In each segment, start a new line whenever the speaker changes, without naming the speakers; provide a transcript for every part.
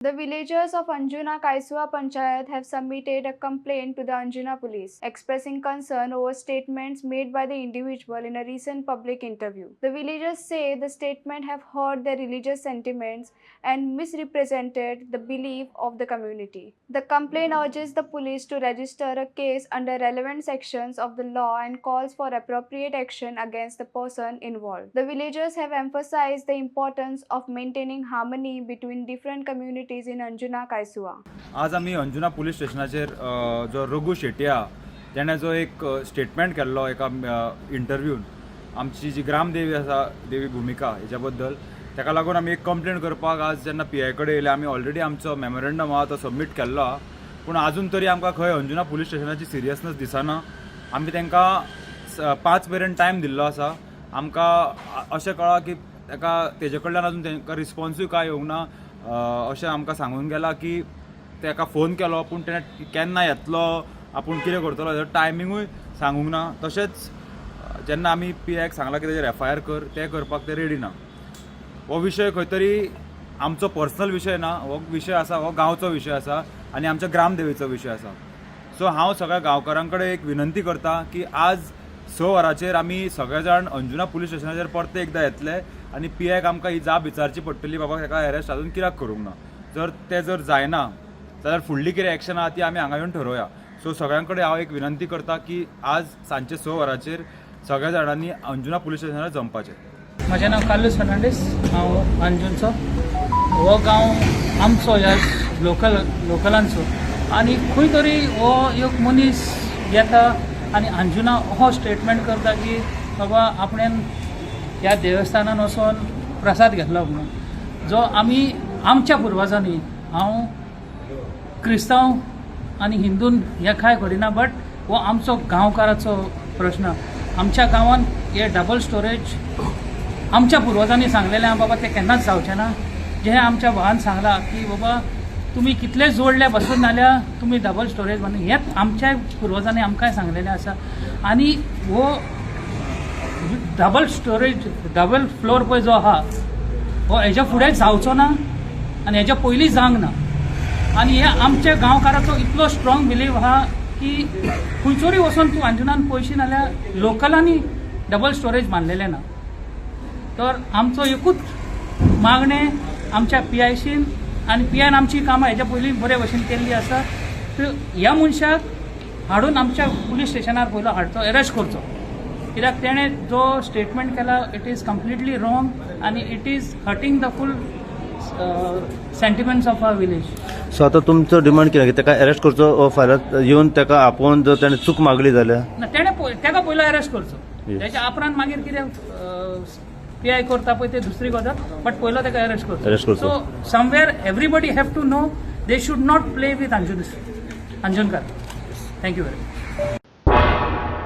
The villagers of Anjuna Caisua Panchayat have submitted a complaint to the Anjuna police, expressing concern over statements made by the individual in a recent public interview. The villagers say the statement have hurt their religious sentiments and misrepresented the belief of the community. The complaint urges the police to register a case under relevant sections of the law and calls for appropriate action against the person involved. The villagers have emphasized the importance of maintaining harmony between different communities in Anjuna Caisua.
आज आमी Anjuna police स्टेशनाचेर जो रघू शेट्टी आहा, तेणें जो एक statement केल्लो एका इंटरव्यून आमची जी ग्रामदेवी आसा, देवी भुमिका, हेच्या बद्दल, ताका लागून आमी एक कंप्लेन करपाक आज जेन्ना पी I कडेन येयले, आमी ऑलरेडी आमचो मेमोरेंडम आहा तो सबमीट केल्लो आहा, पूण आजून तरी आमकां खंय अंजुना पुलीस स्टेशनाची सिरियसनेस दिसना. आमी तांकां 5 मेरेन टायम दिल्लो आसा. आमकां अशें कळ्ळां की ताका तेजे कडल्यान अजून तांकां रिस्पोन्सूय कांय येवंक ना. अशें आमकां सांगून गेला की ताका फोन केलो, पूण तेणें केन्ना येतलो, आपूण कितें करतलो हेजो टायमिंगूय सांगूंक ना. तशेंच जेन्ना आमी पी आयक सांगलां की तेजेर एफआयआर कर, तें करपाक ते रेडी ना. हो विशय खंय तरी आमचो पर्सनल विशय ना. हो विशय आसा, हो गांवचो विशय आसा आनी आमच्या ग्रामदेवीचो विशय आसा. सो हांव सगळ्या गांवकारां कडेन एक विनंती करता की आज 6 वरांचेर आमी सगळे जाण अंजुना पुलीस स्टेशनाचेर परते एकदां येतले आनी पी आयक आमकां ही जाप विचारची पडटली, बाबा, ताका अरेस्ट अजून कित्याक करूंक ना? जर तें जर जायना जाल्यार फुडली कितें एक्शन आहा ती आमी हांगा येवन ठरोवया. सो सगळ्यां कडेन हांव एक विनंती करता की आज सांजचे 6 वरांचेर सगळ्या जाणांनी अंजुना पुलीस स्टेशनार जमपाचें.
म्हजें नांव कार्लूस फर्नांडीस. हांव अंजुनचो. हो गांव आमचो, ह्या लोकलांचो. आनी खंय तरी हो एक मनीस येता आनी अंजुना हो स्टेटमेंट करता की बाबा, आपणेन ह्या देवस्थानान वचोन प्रसाद घेतलो म्हणून, जो आमी आमच्या पुर्वजांनी. हांव क्रिस्तांव आनी हिंदून हें कांय करिना, बट हो आमचो गांवकाराचो प्रश्न. आमच्या गांवांत हे डबल स्टोरेज आमच्या पुर्वजांनी सांगलेलें आहा, बाबा, तें केन्नाच जावचें ना. जें आमच्या भावान सांगलां की बाबा, तुमी कितले जोडले बसून जाल्यार तुमी डबल स्टोरेज बांदून, हेंच आमच्या पुर्वजांनी आमकांय सांगलेलें आसा. आनी हो डबल स्टोरेज, डबल फ्लोर पळय जो आहा, हो हेज्या फुडें जावचो ना आनी हेज्या पयलीं जावंक ना. आनी हे आमच्या गांवकाराचो इतलो स्ट्रॉंग बिलीव आहा की खंयसरूय वचोन तूं अंजुनान पळयशी जाल्यार लोकलांनी डबल स्टोरेज बांदलेलें ना. तर आमचो एकूच मागणें आमच्या पी आयशीन, आनी पी आयन आमची कामां हेच्या पयलीं बरे भशेन केल्ली आसा, तर ह्या मनशाक हाडून आमच्या पुलीस स्टेशनार पयलो हाडचो, अरेस्ट करचो, कित्याक तेणें जो स्टेटमेंट केला, it is completely wrong आनी it is hurting the full sentiments of our village.
So आतां तुमचो डिमांड कितें, की ताका अरेस्ट करचो वो फाल्यां येवन ताका आपोवन जर ताणें चूक मागली जाल्यार?
ना, तेणें ताका पयलो अरेस्ट करचो. तेच्या उपरांत मागीर कितें पी I करता पळय ते दुसरी गजाल, बट पयलो ताका अरेस्ट करचो.
Arrest करचो.
So somewhere everybody have to know they should not play with Anjunkar. Thank you very much.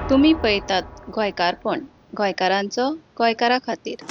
तुमी पळयतात गोंयकारपण, गोंयकारांचो गोंयकारा खातीर.